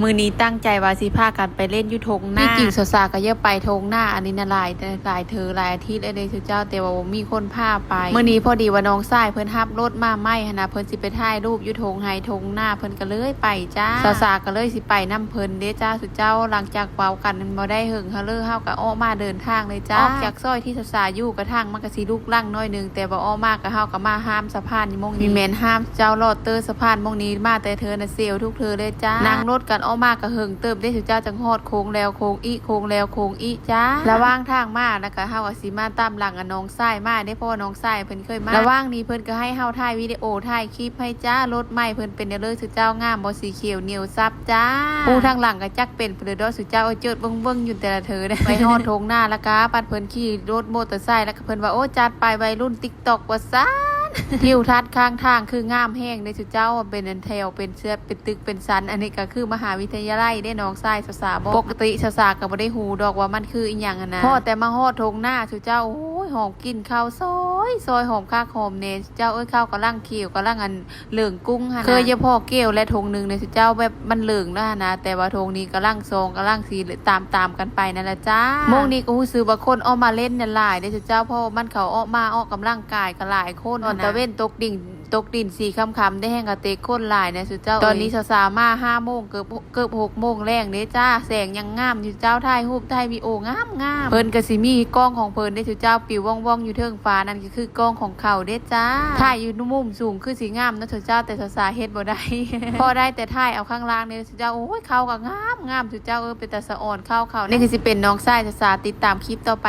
ມື້ນີ້ຕັ້ງໃຈວ່າຊິພາກັນໄປຫຼິ້ນຢູ່ທົ່ງນາ. ທີ່ຈິງສາວສາກໍຢາກໄປທົ່ງນາອັນນີ້ນະ ຫຼາຍ ຫຼາຍເທື່ອຫຼາຍອາທິດແລ້ວເດ້ເຈົ້າ, ແຕ່ວ່າບໍ່ມີຄົນພາໄປ. ມື້ນີ້ພໍດີວ່ານ້ອງຊາຍເພິ່ນຮັບລົດມາໃໝ່ຫັ້ນນະ, ເພິ່ນຊິໄປຖ່າຍຮູບຢູ່ທົ່ງໄຮ່ທົ່ງນາ, ເພິ່ນກໍເລີຍໄປຈ້າ. ສາວສາກໍເລີຍຊິໄປນຳເພິ່ນເດ້ຈ້າ ເຈົ້າ. ຫຼັງຈາກເວົ້າກັນບໍ່ໄດ້ເຫິງຫັ້ນເລີຍ ເຮົາກໍອອກມາເດີນທາງເລີຍຈ້າ. ອອກຈາກຊອຍທີ່ສາວສາຢູ່ກະທັງມັນກໍຊິລຸກລັງໜ້ອຍໜຶ່ງ, ແຕ່ວ່າອອກມາກໍເຮົາກໍມາຮ່າມສະພານໝ່ອງນີ້. ມີແມ່ນຮ່າມເຈົ້າ ລອດເຕີສະພານໝ່ອງນີ້ມາແຕ່ເທີນະ ເຊວທຸກເທີເລີຍຈ້າ. ນັ່ງລົດກັນອອກມາກໍເຫິງເຕີບເດ້ ເຈົ້າ, ຈັ່ງຮອດໂຄ້ງແລ້ວໂຄ້ງອີກ ໂຄ້ງແລ້ວໂຄ້ງອີກຈ້າ. ລະຫວ່າງທາງມານະກະເຮົາກໍຊິມາຕາມຫຼັງອັນນ້ອງຊາຍມາເດ້ ເພາະວ່ານ້ອງຊາຍເພິ່ນເຄີຍມາ. ລະຫວ່າງນີ້ເພິ່ນກໍໃຫ້ເຮົາຖ່າຍວິດີໂອ ຖ່າຍຄລິບໃຫ້ຈ້າ. ລົດໃໝ່ເພິ່ນເປັນແນວເລີຍ ເຈົ້າ, ງາມບໍ່ ສີຂຽວໜຽວຊັບ ຈ້າ. ຜູ້ທາງຫຼັງກໍຈັກເປັນຜູ້ໃດດອກ ເຈົ້າ, ເອີຍ ເຈີດເບິ່ງໆຢູ່ແຕ່ລະເທີນະ. ໄປຮອດທົ່ງນາແລ້ວກະ ປັດເພິ່ນຂີ່ລົດມໍເຕີໄຊ ແລ້ວກະເພິ່ນວ່າ ໂອ້ ຈັດໄປໄວລຸ້ນຕິກຕັອກວ່າຊັ້ນ. ທິວທັດຂ້າງທາງຄືງາມແຮງເດ້ ເຈົ້າ, ເປັນອັນແຖວ ເປັນເຊືອກ ເປັນຕຶກ ເປັນສັນ. ອັນນີ້ກະຄືມະຫາວິທະຍາໄລເດ້ ນ້ອງຊາຍສາວສາບອກ. ປົກກະຕິສາວສາກໍບໍ່ໄດ້ຮູ້ດອກວ່າມັນຄືອີ່ຫຍັງຫັ້ນນະ. ພໍແຕ່ມາຮອດທົ່ງນາ ເຈົ້າ, ໂອ້ຍ ຫອມກິ່ນເຂົ້າຊອຍ ຊອຍຫອມຄັກຫອມແນ່ ເຈົ້າເອີຍ. ເຂົ້າກຳລັງຂຽວ ກຳລັງອັນ ເຫຼືອງກຸ້ງຫັ້ນນະ. ເຄີຍຢາພໍ້ເກວແລະຖົງໜຶ່ງນີ້ ເຈົ້າ, ແບບມັນເຫຼືອງແລ້ວຫັ້ນນະ, ແຕ່ວ່າຖົງນີ້ກຳລັງສອງ ກຳລັງສີ່ ຕາມໆກັນໄປນັ້ນລະຈ້າ. ໂມງນີ້ກໍຮູ້ສຶກວ່າຄົນອອກມາຫຼິ້ນນັ້ນຫຼາຍເດ້ ເຈົ້າ, ເພາະວ່າມັນເຂົາອອກມາອອກກຳລັງກາຍກໍຫຼາຍຄົນ. ຕອນຕາເວັນຕົກດິນ ຕົກດິນສີ່ຄ່ຳໆ ໄດ້ແຮງກະເຕັກຄົນຫຼາຍນະ ເຈົ້າ. ຕອນນີ້ສາວໆມາຫ້າໂມງ ເກີບ ເກີບຫົກໂມງແລງເດ້ຈ້າ. ແສງຍັງງາມຢູ່ເຈົ້າ, ຖ່າຍຮູບຖ່າຍວິດີໂອງາມໆ. ເພິ່ນກໍຊິມີກ້ອງຂອງເພິ່ນເດ້ເຈົ້າ, ປິວວ່ອງໆຢູ່ເທິງຟ້າ ນັ້ນກໍຄືກ້ອງຂອງເຂົາເດ້ຈ້າ. ຖ່າຍຢູ່ມຸມສູງຄືຊິງາມເນາະເຈົ້າ, ແຕ່ສາວສາເຮັດບໍ່ໄດ້ ພໍໄດ້ແຕ່ຖ່າຍເອົາຂ້າງລ່າງນີ້ເຈົ້າ. ໂອ້ຍ ເຂົາກໍງາມໆເຈົ້າເອີຍ, ເປັນຕາສະອອນເຂົາເຂົາ. ນີ້ຄືຊິເປັນນ້ອງຊາຍສາວສາ, ຕິດຕາມຄລິບຕໍ່ໄປ.